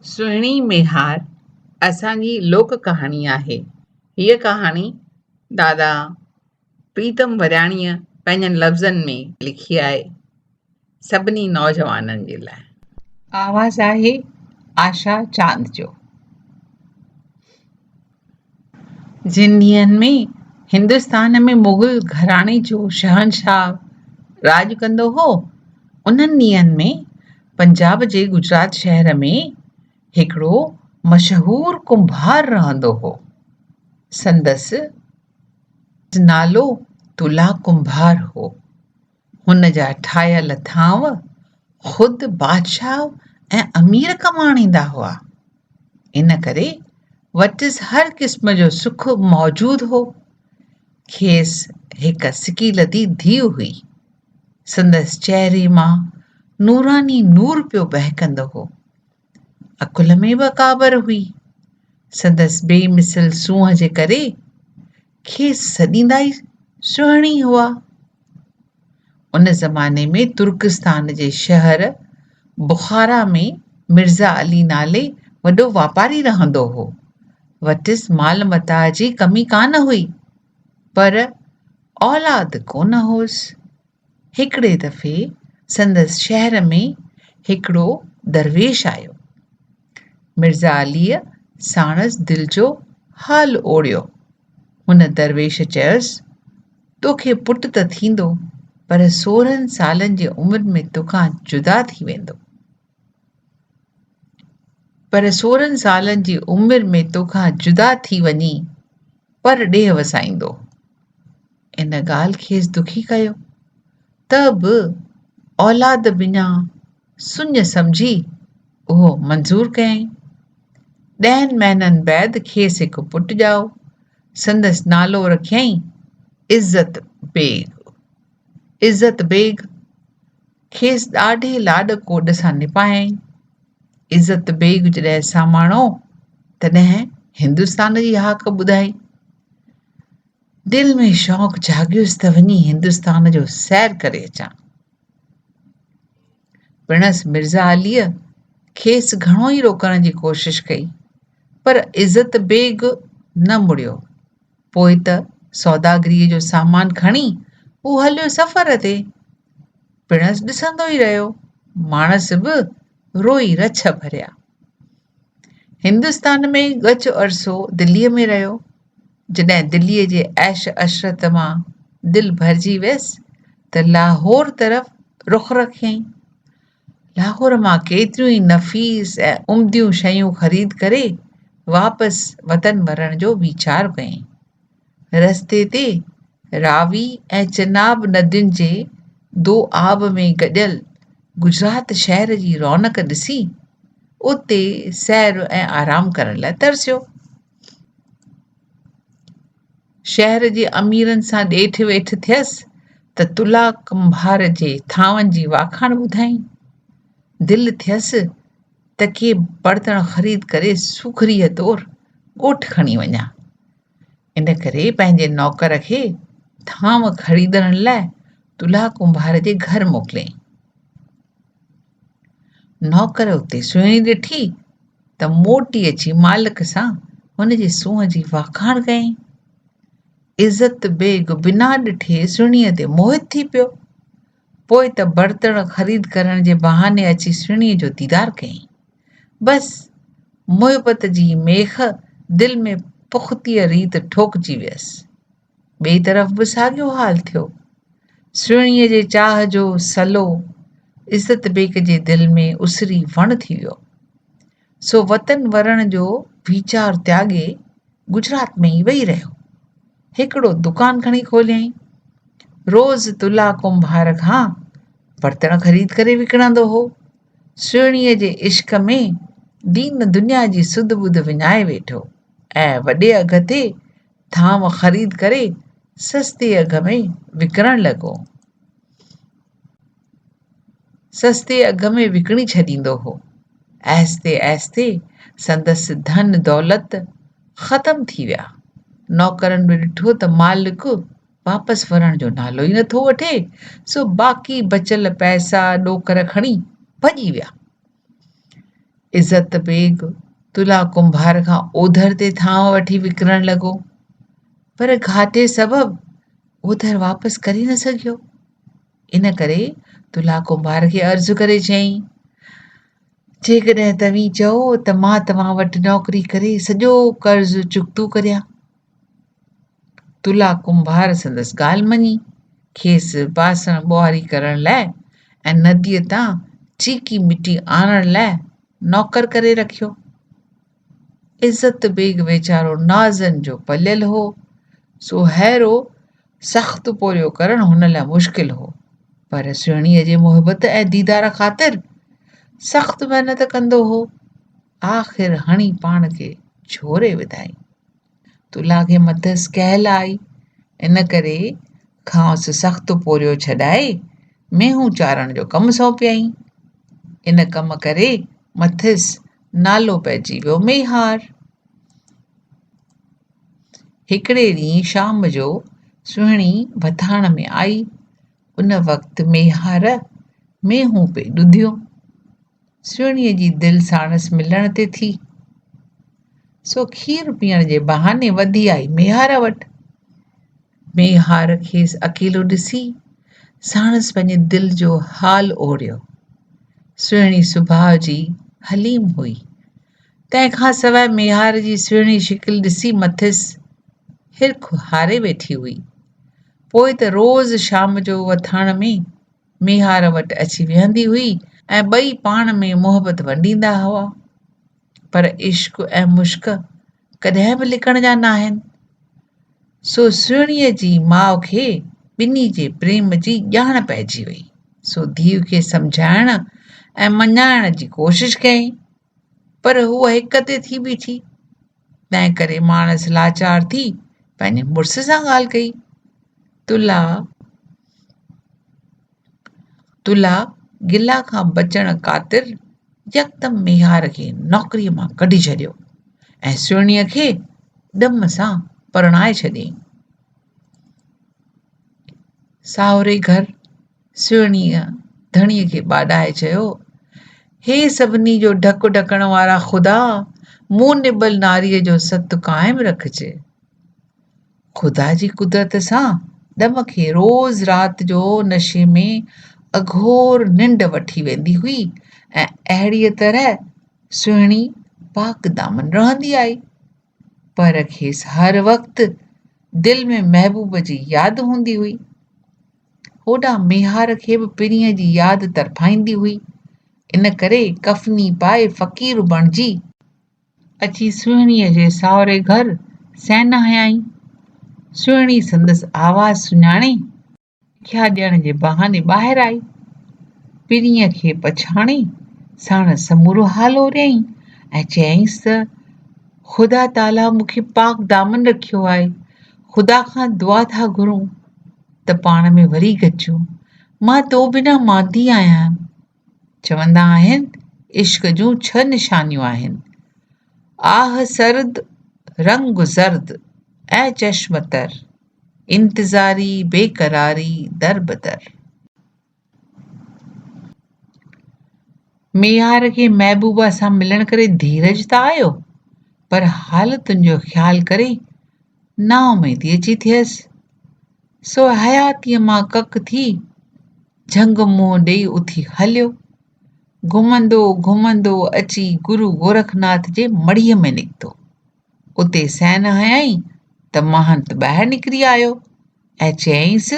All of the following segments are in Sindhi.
سهڻي ميهار اسان جي لوڪ ڪهاڻي آهي. هيء ڪهاڻي دادا پريتم ورياڻيء پنهنجن لفظن ۾ لکي آهي سڀني نوجوانن جي لاء. آواز آهي آشا چاند جو. جن ڏينهن ۾ هندستان ۾ مغل گهراڻي جو شهنشاهه راڄ ڪندو هو، انهن ڏينهن ۾ پنجاب جي گجرات شهر ۾ هڪڙو مشهور ڪنڀار رهندو هو. سندس نالو تلا ڪنڀار هو. هن جا ٺاهيل ٿانو خود بادشاهه ۽ امير ڪم آڻيندا هئا. ان ڪري وٽس هر قسم جو سک موجود هو. کيس هڪ سڪيلڌي ڌيء هئي. سندس چهري مان نوراني نور پيو ٻهڪندو هو. عقل ۾ به اڪابر هئي. سندس بي مثل سونهن جي ڪري کيس سڏيندا ئي سهڻي هئا. ان زماني ۾ ترڪستان جي شهر بخارا ۾ مرزا علي نالي وڏو واپاري رهندو هو. وٽس مال متاع جي ڪمي ڪانه هئي، پر اولاد ڪونه هوس. هڪڙي دفعي سندس شهر ۾ هڪڙو درويش آيو. مرزا عليء ساڻس دل جو حال اوريو. هن درويش چيس، توکي پٽ ته ٿيندو، پر 16 سالن جي عمر ۾ توکان جدا ٿي ويندو. پر 16 سالن جي عمر ۾ توکان جدا ٿي وڃي پر ڏيهه وسائيندو. ان ڳالهه کيس دکي ڪيو، ته به اولاد بنا سڃ سمجهي اهو منظور ڪيائين. ڏهن مهينن بعد کيس هڪ پٽ ڄائو. سندس نالو رکيائين عزت بيگ. عزت بيگ کيس ڏاڍي لاڏ ڪوڏ سان نپايائين. عزت بيگ جڏهن ساماڻو، تڏهن هندستان جي هاڪ ٻڌائين. دل ۾ شوق جاڳيس ته وڃي هندستان جو سير ڪري اچان. پڻس مرزا عليء کيس گهڻو ئي روڪڻ جي ڪوشش ڪئي، پر عزت بيگ نه مڙيو. پوء ته سوداگريء جو سامان کڻي هو هليو سفر تي. پڻس ڏسندو ئي رهيو. ماڻس به روئي رڇ ڀريا. هندستان ۾ ڳچ عرصو دليء ۾ رهيو. جڏهن دليء جي عيش عشرت مان دل ڀرجي ويس ته لاهور طرف رخ رکيائين. لاهور مان ڪيتريون ئي نفيس ۽ عمديون شيون خريد ڪري واپس وطن ورڻ جو ويچار ڪيائين. رستي تي راوي ۽ چناب ندين جي دو آب ۾ گڏيل گجرات شهر جي رونق ڏسي اتي سير ۽ آرام ڪرڻ لاء ترسيو. شهر جي اميرن سان ڏيٺ ويٺ ٿيس ته تلا ڪنڀار جي ٿانون جي واکاڻ ٻڌائين. دل ٿيس ته ڪي برتڻ خريد ڪري سوکڙيء طور ڳوٺ کڻي وڃان. ان ڪري پنهنجي نوڪر کي ٿانو خريدڻ لاء تلا ڪنڀار جي گهر موڪليائين. نوڪر اتي سهڻي ڏٺي ته موٽي اچي مالڪ سان هن جي سونهن جي واکاڻ ڪيائين. عزت بيگ بنا ڏٺي سهڻيء تي موهت ٿي پيو. پوء ته برتڻ خريد ڪرڻ جي بهاني اچي سهڻيء جو ديدار ڪيائين. بس محبت جي ميخ دل ۾ پختيء ريت ٺوڪجي ويس. ٻئي طرف به ساڳيو حال ٿيو. سهڻيء جي چاهه جو سلو عزت بيگ جي دل ۾ اسري وڻ ٿي ويو. سو وطن ورڻ جو ويچار تياڳي گجرات ۾ ئي ويهي رهيو. هڪڙو دڪان کڻي کوليائين. روز تلا ڪنڀار کان برتڻ خريد ڪري وڪڻندو هو. سهڻيء جي عشق ۾ دين دنيا جي سڌ ٻڌ وڃائي ويٺو ۽ وڏي اگهه تي ٿانو خريد ڪري سستي اگهه ۾ وڪڻڻ لڳو. سستي اگهه ۾ وڪڻي ڇڏيندو هو. آهستي آهستي سندس ڌن دولت ختم ٿي ويا. نوڪرن به ڏٺو ته مالڪ واپس ورڻ جو نالو ئي نٿو وٺي، سو باقي بچيل پئسا ڏوڪڙ کڻي ڀڄي ويا. عزت بيگ تلا ڪنڀار کان اوڌر تي ٿانء وٺي وڪڻڻ لڳو، پر گهاٽي سبب اوڌر واپس ڪري نه سگهيو. ان ڪري تلا ڪنڀار کي عرض ڪري چيائين، جيڪڏهن توهين چئو ته مان توهان وٽ نوڪري ڪري سڄو قرض چڪتو ڪريان. تلا ڪنڀار سندس ڳالهه مڃي، کيس باسڻ ٻهاري ڪرڻ لاء ۽ نديء تان چيڪي مٽي آڻڻ لاء نوڪر ڪري رکيو. عزت بيگ ويچارو نازن جو پليل هو، سو ههڙو سخت پورهيو ڪرڻ هن لاء مشڪل هو، پر سهڻيء جي محبت ۽ ديدار خاطر سخت محنت ڪندو هو. آخر هڻي پاڻ کي جهوري وڌائين. تلا کي مٿس ڪهل آئي، ان ڪري کانئس سخت پورهيو ڇڏائي مينهون چارڻ جو ڪم سونپيائين. ان ڪم ڪري مٿس نالو پئجي ويو ميهار. هڪڙي ڏينهن شام جو سهڻي وٿاڻ ۾ آئي. ان وقت ميهار مينهون پئي ڏڌيون. سهڻيء جي دل ساڻس ملڻ تي ٿي، سو کير پيئڻ جي بهاني وڌي آئي ميهار وٽ. ميهار کيس اڪيلو ڏسي ساڻس پنهنجي دل جو حال اوريو. سهڻي سڀاء جي حليم هئي. تنهن کان سواء ميهار جي سهڻي شڪل ڏسي مٿس هرک هاري ويٺي هئي. پوء ته روز شام جو وٿاڻ ۾ ميهار وٽ اچي ويهندي هئي ۽ ٻئي پاڻ ۾ محبت ونڊيندا هئا. پر عشق ۽ مشڪ ڪڏهن به لڪڻ جا ناهن. سو سهڻيء جي ماء کي ٻنهي جي پريم جي ڄاڻ پئجي وئي. سو ڌيء کي سمجهائڻ ۽ مڃائڻ جي ڪوشش ڪيائين. پر هوء هڪ تي ٿي بيٺي. تنهن ڪري ماڻس لاچار ٿي پنهنجي مڙس سان ڳالهه ڪئي. تلا تلا گلا کان بچڻ خاطر يڪدم ميهار کي نوڪريء مان ڪڍي ڇڏيو ۽ سهڻيء کي ڏم سان پرڻائي ڇڏيائين. ساهوري گهر سهڻيء ڌڻيء کي ٻاڏائي چيو، هي سڀني جو ڍڪ ڍڪڻ وارا خدا! مون نٻل ناريء جو ست قائم رکج. خدا جي قدرت سان ڏم کي روز رات جو نشي ۾ اگهور ننڊ وٺي ويندي هئي ۽ اهڙيء طرح سهڻي پاڪ دامن رهندي آئي. پر کيس هر وقت دل ۾ محبوب جي ياد هوندي هئي. هوڏانهن ميهار کي به پرينء جي ياد تڙڦائيندي هئي. ان ڪري ڪفني پائي فقير بڻجي، اچي سهڻيء جي ساهري گهر سين هنيائين. سهڻي سندس آواز سڃاڻي، سکيا ڏيڻ جي بهاني ٻاهر آئي. پرينء کي پڇاڻي، ساڻس سمورو حال اوريائين ۽ چيائينس ته، خدا تعاليٰ مون کي پاڪ دامن رکيو آهي، خدا کان دعا ٿا گهرون ته پاڻ ۾ وري گڏجون. مان تو بنا ماندي آهيان. چوندا آهن، عشق جون ڇهه نشانيون آهن، آهه سرد، رنگ زرد ۽ چشم تر، انتظاري، بيقراري، دربدر. ميهار کي محبوبه سان ملڻ ڪري ڌيرج ته آيو، پر حالتن جو خيال ڪري نااميدي اچي ٿيس. سو حياتيء مان ڪڪ ٿي جهنگ منهن ڏيئي اٿي هليو. گهمندو گهمندو اچي گرو گورکناٿ جي مڙهيء ۾ نڪتو. اتي سين هنيائين ته مهنت ٻاهر نڪري آيو ۽ چيائينس،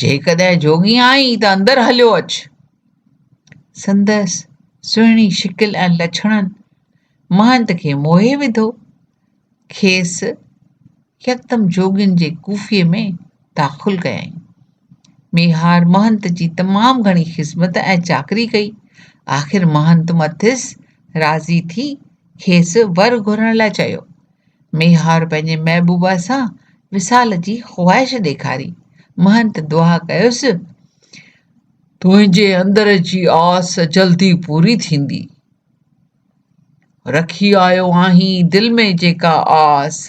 جيڪڏهن جوڳي آهين ته اندر هليو اچ. سندس سهڻي شڪل ۽ لڇڻن مهنت کي موهي وڌو. کيس يڪدم جوڳين جي ڪوفي ۾ داخل ڪيائين. ميهار مهنت جي تمام گهڻي خذمت ۽ چاڪري ڪئي. آخر مهنت مٿس راضي ٿي کيس ور گهرڻ لاء چيو. ميهار پنهنجي محبوبه سان وصال جي خواهش ڏيکاري. مهنت دعا ڪيس، تنهنجي اندر جي آس جلدي پوري ٿيندي. رکي آيو آهين دل ۾ جيڪا آس،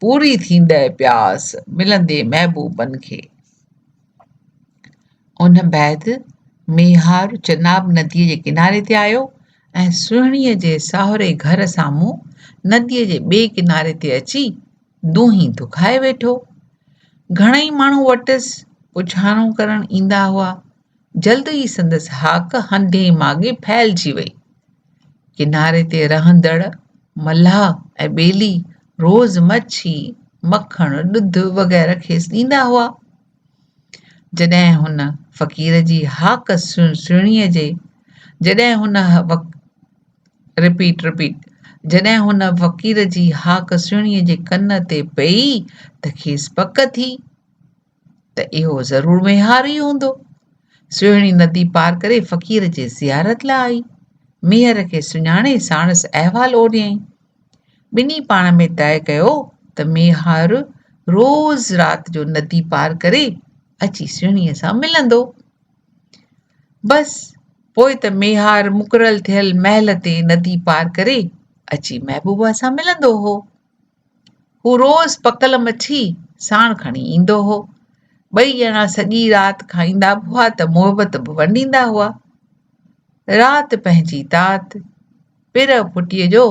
پوري ٿيندء پياس، ملندي محبوبن کي. ان بعد ميهار چناب نديء جي ڪناري تي آيو ۽ سهڻيء جي ساهري گهر سامهون نديء جي ٻئي ڪناري تي اچي دونهين دکائي ويٺو. گهڻئي ماڻهو وٽس پڇاڻو ڪرڻ ايندا هئا. جلد ئي سندس هاڪ هنڌين ماڳين ڦهلجي وئي. ڪناري تي رهندڙ ملاح ۽ ٻيلي روز مڇي، مکڻ، ڏڌ وغيره کيس ڏيندا هئا. جڏهن هن فقير جي هاڪ سهڻيء جي جڏهن هن Repeat Repeat جڏهن هن فقير جي هاڪ سهڻيء جي ڪن تي پئي ته کيس پڪ ٿي ته اهو ضرور ميهار ئي هوندو. سهڻي ندي پار ڪري فقير جي زيارت لاء آئي. ميهر کي سڃاڻي ساڻس احوال اوريائين. ٻنهي پاڻ ۾ طئي ڪيو ته ميهار روز رات جو ندي پار ڪري اچي سهڻيء سان ملندو. بس پوء ته ميهار مقرر ٿيل مهل تي ندي پار ڪري اچي محبوبه سان ملندو هو. هو روز پڪل مڇي ساڻ کڻي ايندو هو. ٻئي ڄڻا سڄي رات کائيندا به هئا ته محبت به ونڊيندا هئا. رات پنهنجي تات، پرهه ڦٽيء جو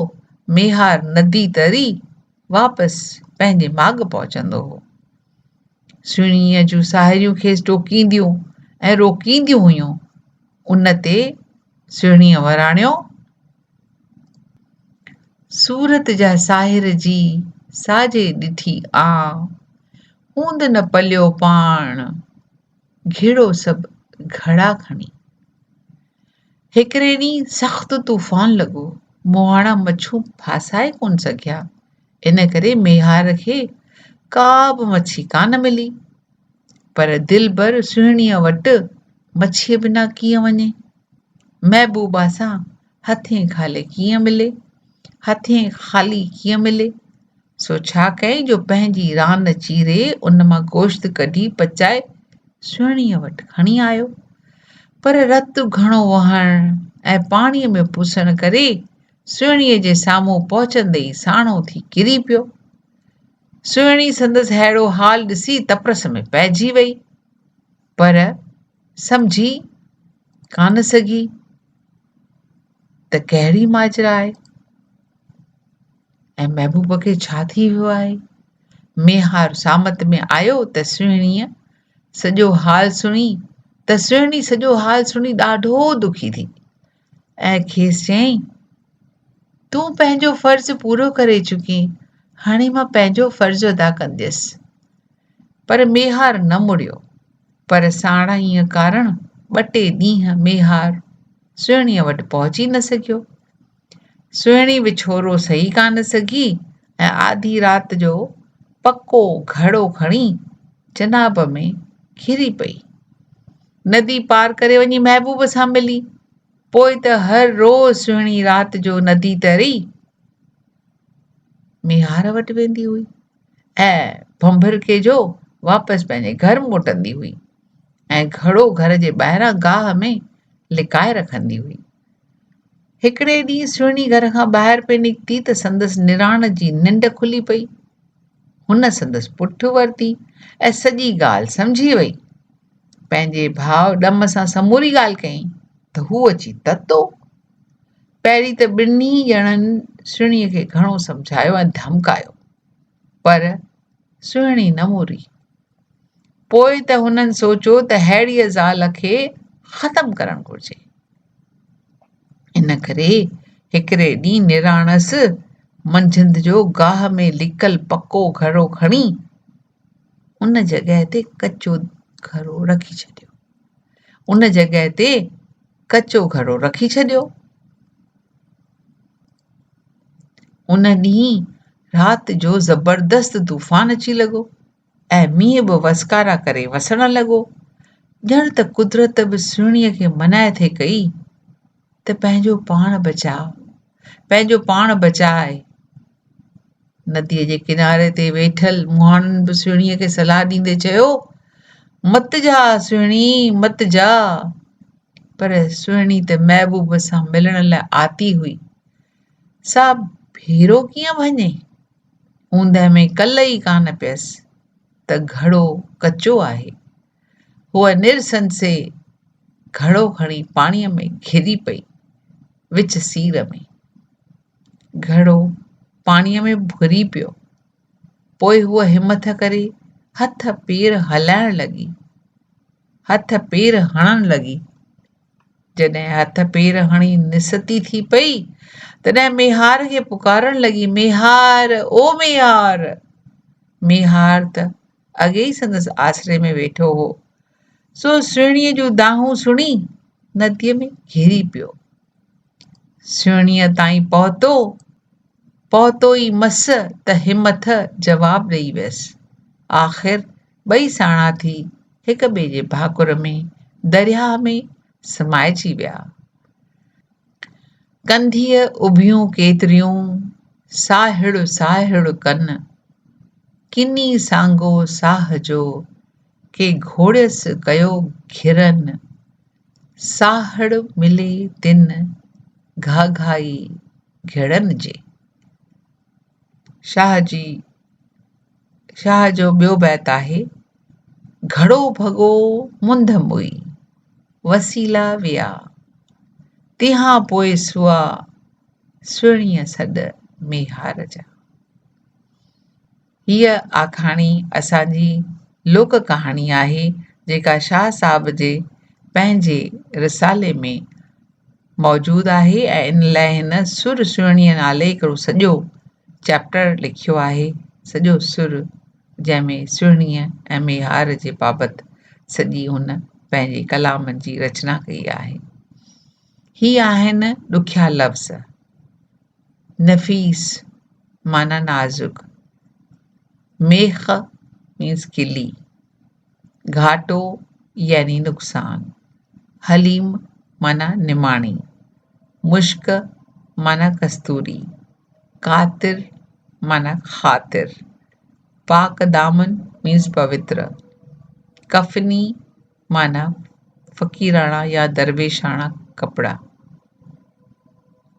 ميهار ندي تري واپس پنهنجي ماڳ پهچندو هو. سهڻيء جون ساهيڙيون کيس ٽوڪينديون ۽ روڪينديون هيون. ان تي سهڻيء وراڻيو، صورت جا ساحر جي ساجي ڏٺي آ، هوند نه پليو پاڻ، گهڙو سڀ گهڙا کڻي. هڪڙي ڏينهن سخت طوفان لڳو، مهاڻا مڇون ڦاسائي ڪونه سگهيا، ان ڪري ميهار کي ڪا به مڇي ڪانه ملي. پر دلبر سهڻيء وٽ مڇيء بنا ڪيئن وڃي؟ محبوبا سان هٿين خالي ڪيئن ملي؟ هٿين خالي ڪيئن ملي؟ سو ڇا ڪيائين جو پنهنجي ران چيري ان مان گوشت ڪڍي پچائي سهڻيء وٽ کڻي آيو. پر رت گهڻو وهڻ ۽ پاڻيء ۾ پسڻ ڪري سهڻيء جي سامهون پهچندي ئي ساڻو ٿي ڪري پيو. سهڻي سندس ههڙو حال ڏسي تپرس ۾ پئجي وئي، پر سمجهي ڪانه سگهي ته ڪهڙي ماجرا آهي ۽ محبوب کي ڇا ٿي ويو آهي. ميهار سامت ۾ آيو ته سهڻيء سڄو حال سڻي ته سهڻي سڄو حال سڻي ڏاڍو دکي ٿي ۽ کيس چيائين، تون پنهنجو فرض پورو ڪري چڪين، هاڻي مان پنهنجو فرض ادا ڪنديس. پر ميهار نه مڙيو. پر ساڻائيء ڪارڻ ٻه ٽي ڏينهن ميهار سهڻيء وٽ پهچي نه سگهيو. سهڻي وڇورو سهي ڪانه سگهي ۽ آڌي رات جو پڪو گهڙو کڻي چناب ۾ ڪري پئي. ندي پار ڪري وڃي محبوب سان ملي. پوء ته هر روز سهڻي رات جو ندي تري ميهار وٽ ويندي هئي ۽ ڀنڀرڪي جو واپس پنهنجي گهر موٽندي هئي ۽ گهڙو گهر جي ٻاهران گاهه ۾ لڪائي رکندي هئي. هڪڙي ڏينهن سهڻي گهر کان ٻاهر پئي نڪتي ته سندس نراڻ جي ننڊ کلي پئي. هن سندس پٺ ورتي ۽ سڄي ڳالهه سمجهي وئي. پنهنجي ڀاء ڏم سان سموري ڳالهه ڪيائين ته هو اچي تتو. پهرين ته ٻنهي ڄڻن سهڻيء کي گهڻو سمجهايو ۽ ڌمڪايو، پر سهڻي نه مڙي. پوء ته هنن سوچيو ته ههڙيء زال کي ختم ڪرڻ گهرجي. ان ڪري هڪڙي ڏينهن نراڻس منجهند جو گاهه ۾ لڪل پڪو گهڙو کڻي ان جڳهه تي ڪچو گهڙو رکي ڇڏيو. ان جڳهه تي ڪچو گهڙو رکي ڇڏيو. ان ڏينهن رات جو زبردست طوفان اچي لڳو ۽ مينهن به وسڪارا ڪري وسڻ لڳو. ڄڻ ته قدرت به سهڻيء کي منع ٿي ڪئي ته پنهنجو پاڻ بچاء، پنهنجو پاڻ بچاء. نديء جي ڪناري تي ويٺل مهاڻن به سهڻيء کي صلاح ڏيندي چيو، مت جا سهڻي، مت جا. پر سهڻي ته محبوب سان ملڻ لاء آتي هئي، سا ڀيرو ڪيئن ڀڃي؟ اوندهه ۾ ڪل ئي ڪانه پيس ته گهڙو ڪچو آهي. هوء نرسنسي گهڙو کڻي پاڻيء ۾ گهري پئي. وچ سير ۾. گهڙو پاڻيء ۾ ڀري پيو. پوء هوء همٿ ڪري هٿ پير هلائڻ لڳي. هٿ پير هڻڻ لڳي. جڏهن هٿ پير هڻي نستي ٿي پئي، تڏهن ميهار کي پڪارڻ لڳي، ميهار، او ميهار! ميهار ته اڳي ئي سندس آسري ۾ ويٺو هو، سو سهڻيء جون دانهون سڻي نديء ۾ گهري پيو. سهڻيء تائين پهتو، پهتو ئي مس ته همٿ جواب ڏئي ويس. آخر ٻئي ساڻا ٿي هڪ ٻئي جي ڀاڪر ۾ درياهه ۾ سمائجي ويا. ڪنڌيء اڀيون ڪيتريون، ساهڙ ساهڙ ڪن. ڪني سانگو ساهه جو، ڪي گهوڙيس ڪيو گهرن. ساهڙ ملي تن، گهاگهائي گهڙن جي. شاهه جي شاهه جو ٻيو بيت آهي، گهڙو ڀڳو منڌ موئي، وسيلا ويا، تنهان پوء سئا، سهڻيء سڏ ميهار جا. هيء آکاڻي اسان جي لوڪ ڪهاڻي آهي، جيڪا شاهه صاحب جي پنهنجي رسالي ۾ موجود آهي ۽ ان لاء هن سر سهڻيء نالي هڪڙو سڄو چئپٽر لکيو آهي، سڄو سر جنهن ۾ سهڻيء ۽ ميهار جي بابت سڄي هن پنهنجي ڪلام جي رچنا ڪئي آهي. هي آهن ڏکيا لفظ. نفيس معنيٰ نازڪ، ميخ مينز ڪلي، گهاٽو يعني نقصان، حليم معنيٰ نماڻي، مشڪ معنيٰ ڪستوري، ڪاتر معنيٰ خاطر، پاڪ دامن مينز پوتر، ڪفني معنيٰ فقيراڻا يا درويشاڻا ڪپڙا،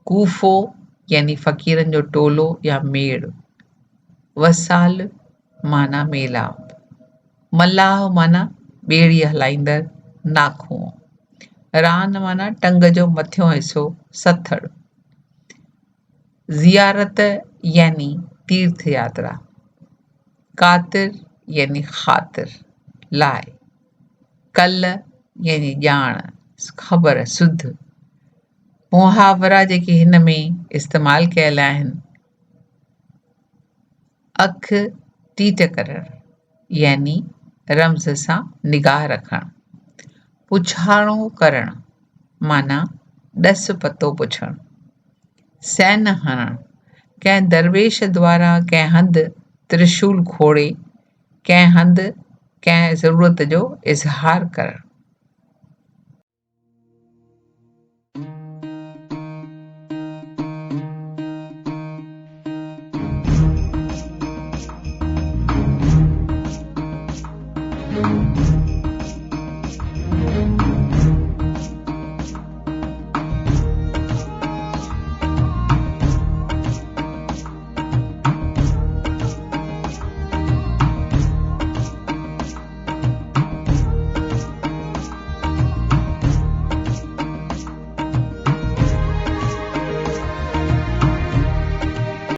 ڪوفو يعني فقيرن جو ٽولو يا ميڙ، وصال معنيٰ ميلاپ، ملاح معنيٰ ٻيڙي هلائيندڙ ناکئو، ران معنيٰ ٽنگ جو مٿيون حصو سٿڙ، زيارت يعني تيرٿ ياترا، ڪاتر يعني خاطر لاء، ڪل يعني ڄاڻ، خبر، سڌ. محاورا جيڪي هن ۾ استعمال ڪيل آهن. اک ٽيٽ ڪرڻ يعني رمز سان نگاهه رکڻ. پڇاڻو ڪرڻ معنيٰ ڏس پتو پڇڻ. سين هڻڻ، ڪنهن درويش دواران ڪنهن هنڌ ترشول کوڙي، ڪنهن هنڌ ڪنهن ضرورت جو اظهار ڪرڻ.